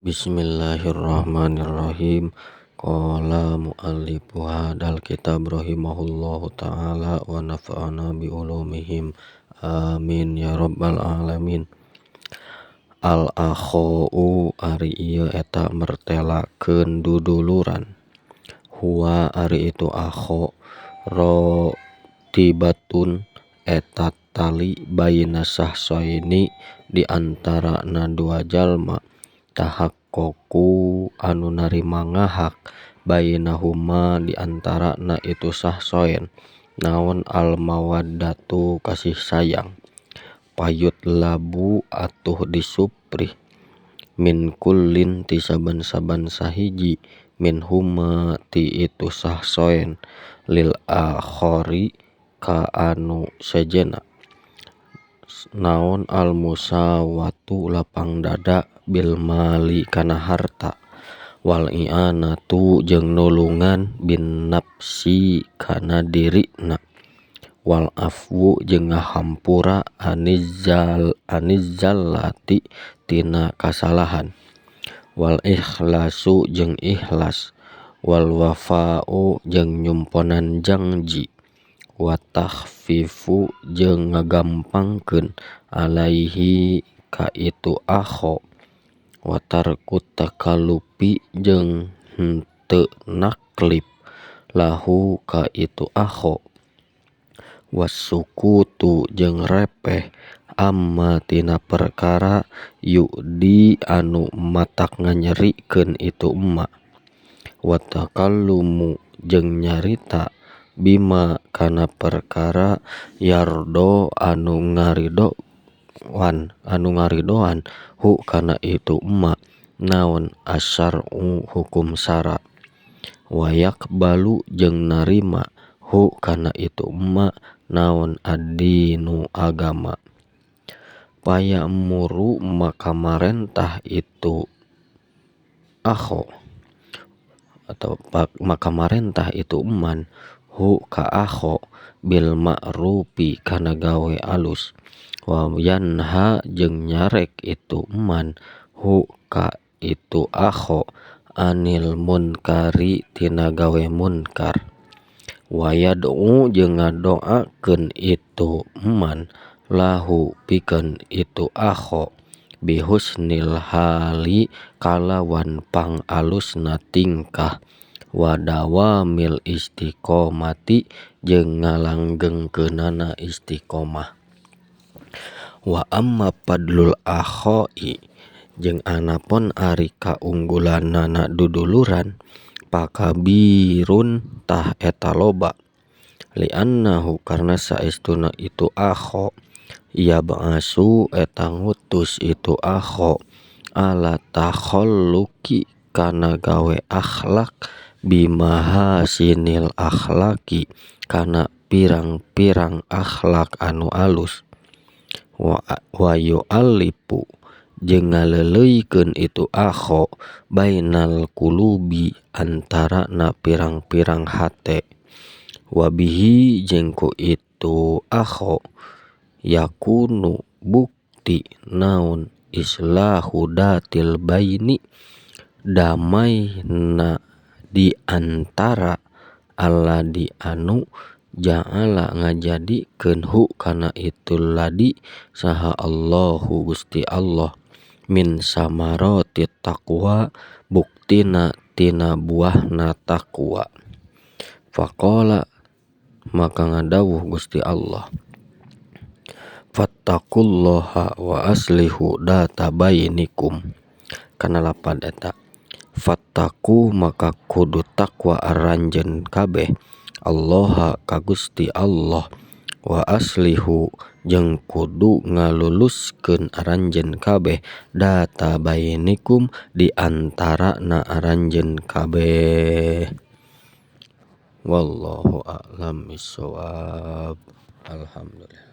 Bismillahirrahmanirrahim. Qala muallifu hadzal kitab rahimahullahu taala wa nafa'ana bi ulumihim. Amin ya rabbal alamin. Al akhau ari ieu eta mertelakeun duduluran. Huwa ari itu akho rotibatun eta tali baina sahsoini di antara na dua jalma tahaqqaqu anu narima ngahak bainahuma di antara na itu sahsoen naon al mawaddatu kasih sayang payut labu atuh disuprih min kullin ti saban-saban sahiji min huma ti itu sahsoen lil akhari ka anu sejenna naon al musawatu lapang dada bil mali kana harta wal i'anatu jeung nulungan bin nafsi kana dirina wal afwu jeung ngahampura anizzallati tina kasalahan wal ikhlasu jeung ikhlas wal wafa'u jeung nyumponan janji wa takhfifu jeung ngagampangkeun alaihi ka itu akho wa tarku takallufi jeung henteu naklif lahu ka itu akho wasukutu jeung repeh amma tina perkara yu'di anu matak nganyerikeun itu emma wa takallumu jeung nyarita bima kana perkara yardo anu ngaridoan hu kana itu emma naon asyar'u hukum syara wa yaqbalu jeung narima hu kana itu emma naon addinu agama payamuru maka marentah itu akho atau maka marentah itu eman hu ka akho bil ma'rufi kana gawe alus wa yanha jeung nyarek itu eman hu ka itu akho anil munkari tina gawe munkar wa yad'u jeung ngadoakeun itu eman lahu pikeun itu akho bihusnil hali kalawan pangalusna tingkah wa dawamil istiqomati jeung ngalanggengkeunana istiqomah wa amma fadlul akhoi jeung anapun ari kaunggulanana duduluran pakabirun tah eta loba li'annahu karna saestuna itu akho yab'asu eta ngutus itu akho ala takhalluqi kana gawe akhlak bimahasinil akhlaki kana pirang-pirang akhlak anu alus wa yu'allifu jeung ngaleuleuykeun itu akho bainal qulubi antara na pirang-pirang hate wa bihi jeung ku itu akho yakunu bukti naon islahu datil baini damai na di antara alladzi anu ja'ala ngajadikeun hu kana itu ladi saha Allahu Gusti Allah min samarati taqwa buktina tina buahna taqwa faqala maka ngadawuh Gusti Allah fattaqullaha wa aslihu data bainikum kana lapad eta fattaqu maka kudu takwa aranjeun kabeh Allaha ka Gusti Allah wa aslihu jeung kudu ngaluluskeun aranjeun kabeh data bainikum di antara na aranjeun kabeh wallahu a'lam bissawab. Alhamdulillah.